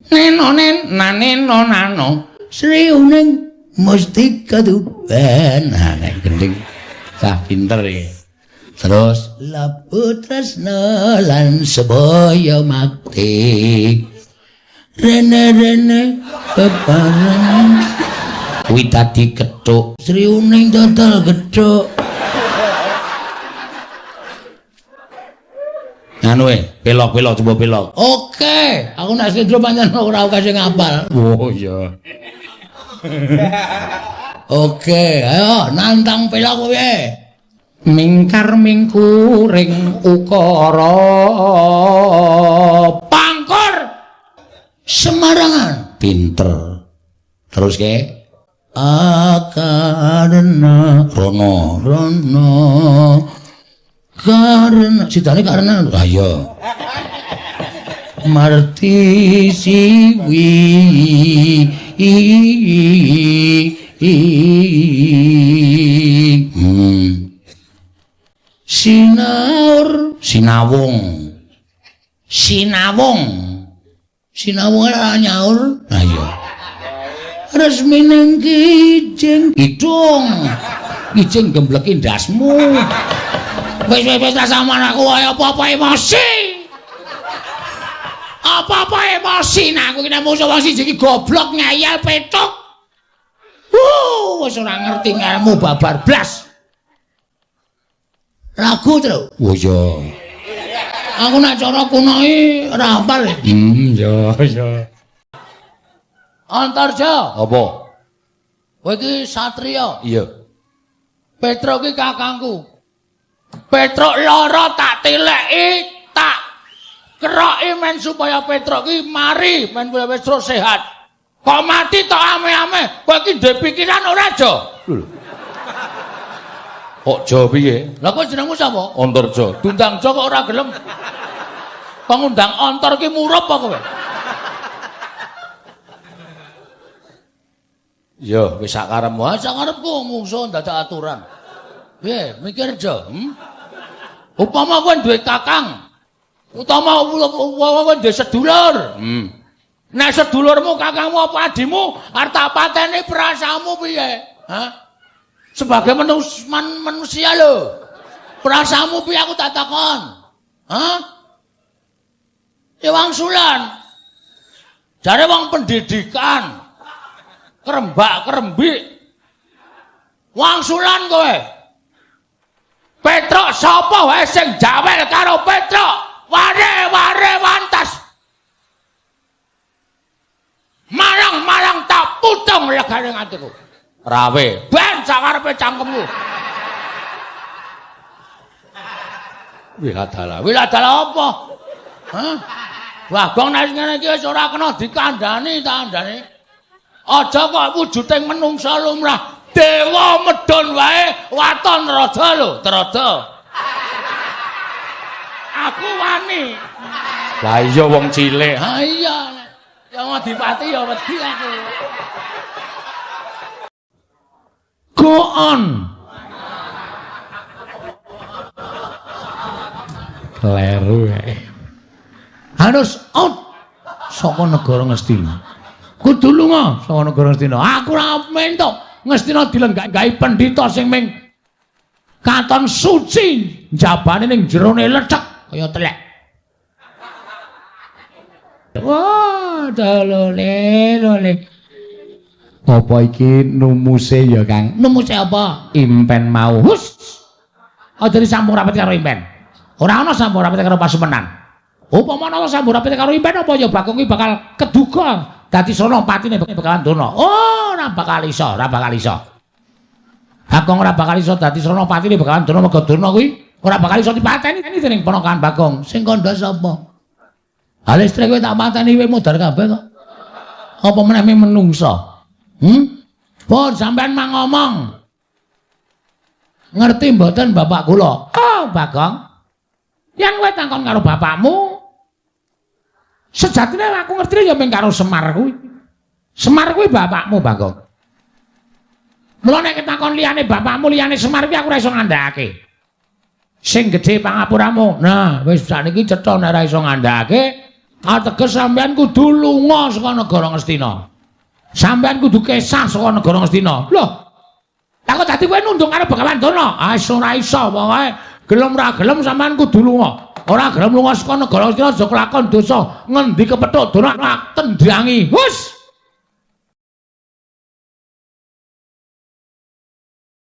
Neno nen naneno nano Sri Uning Mustika Tuban. Nah, nek gending cah pinter iki. Terus labu tresna lan sebaya makti. Rene-rene bebareng kuwi dadi gethuk. Sri Uning dodol gethuk. Anu pelok-pelok coba pelok. Oke, aku nek slendro pancen ora akeh sing ngapal. Oh iya. Oke, ayo nantang pelok kowe. Mingkar mingkuring ukara pangkur Semarangan. Pinter. Terus ke akarena rono rono karena sidane karena ayo marti siwi i. Sinaur sinawung sinawung sinawung ora nyaur. Ayo resmi ning kijing kidung kijing gembleki ndasmu. Wis wis wis sampean aku ayo apa-apa emosi. Apa-apa emosi nah aku iki nek musuh wong siji iki goblok ngeyel petuk. Wis ora ngerti ngelmu babar blas. Lagu tru. Oh iya. Aku nek cara kuno iki ora hafal. Iya iya. Antarja. Apa? Kowe iki satriya. Iya. Petruk iki kakangku. Petruk lara tak tileki, tak keroki men supaya Petruk iki mari, men Petruk sehat. Kok mati tok ame-ame, kowe iki duwe pikiran ora, Jo? Lho. Kok Jo piye? Lah kok jenengmu sapa? Antarja. Diundang Jo kok ora gelem. Kok ngundang Antar ki murup apa kowe? Ya, wis sak karepmu. Ah, sak karepku mungsuh ndadak aturan. Piye, mikir Jo? Upama kowe duwe kakang, utama upama kowe duwe sedulur. Nek sedulurmu, kakangmu apa adimu arep tak pateni perasaanmu piye? Hah? Sebagai manusia lho. Perasaanmu piye aku tak takon? Hah? Ya wangsulan. Jare wong pendidikan. Kerembak-kerembik. Wangsulan kowe. Petruk sapa wae sing jawel karo Petruk? Ware-ware wantas. Marang-marang tak putung legane atiku. Rawe. Ben sakarepe cangkemmu. Wiladala. Wiladala apa? Hah? Bagong nek ngene iki wis ora kena dikandhani ta kandhane. Aja kok wujuding menungsa lumrah. Dewa medhun wae waton raja lho, trada. Aku wani. Lah iya wong cilik. Ha iya. Ya wong adipati ya wedi aku. Go on. Kleru. Harus out saka negara Ngastina. Kudu lunga saka negara Ngastina. Aku ora mentok Ngastina dilenggahi pendhita sing ming katon suci njabane ning jerone lethek kaya telek. Wah, dolole lole. Apa iki numuse ya, Kang? Numuse apa? Impen mau. Hus. Aja disambung rapet karo impen. Ora ana sambung rapet karo pasumenan. Upama ana sambung rapet karo impen apa ya Bagong iki bakal keduga dadi sono patine bakalan dono. Oh, ora bakal iso, ora bakal iso. Bagong ora bakal iso dadi sono patine bakalan dono mergo dono kuwi ora bakal iso dipateni dening ponakan Bagong. Sing kandha sapa? Ha listrik kowe tak pateni kowe modar kabeh kok. Apa meneh menungsa? Pun sampean mang ngomong. Ngerti mboten bapak kula? Oh, Bagong. Yen kowe takon karo bapakmu, sejatine aku ngerti ya mung karo Semar kuwi. Semar kuwi bapakmu, Bagong. Mula nek takon liyane bapakmu, liyane Semar kuwi aku ora iso ngandhakake. Sing gedhe pangapuramu. Nah, wis sakniki cetha nek ora iso ngandhakake, Ateges sampean kudu lunga saka negara Ngastina. Sampean kudu kesah saka negara Ngastina. Loh. Lah kok dadi kowe nunduk karo Begawan Durna? Ah ora iso, pokoke gelem ora gelem sampean kudu lunga. Ora gelem lunga saka negara Ngastina aja kelakon dosa. Ngendi kepethuk Durna tendangi. Hus.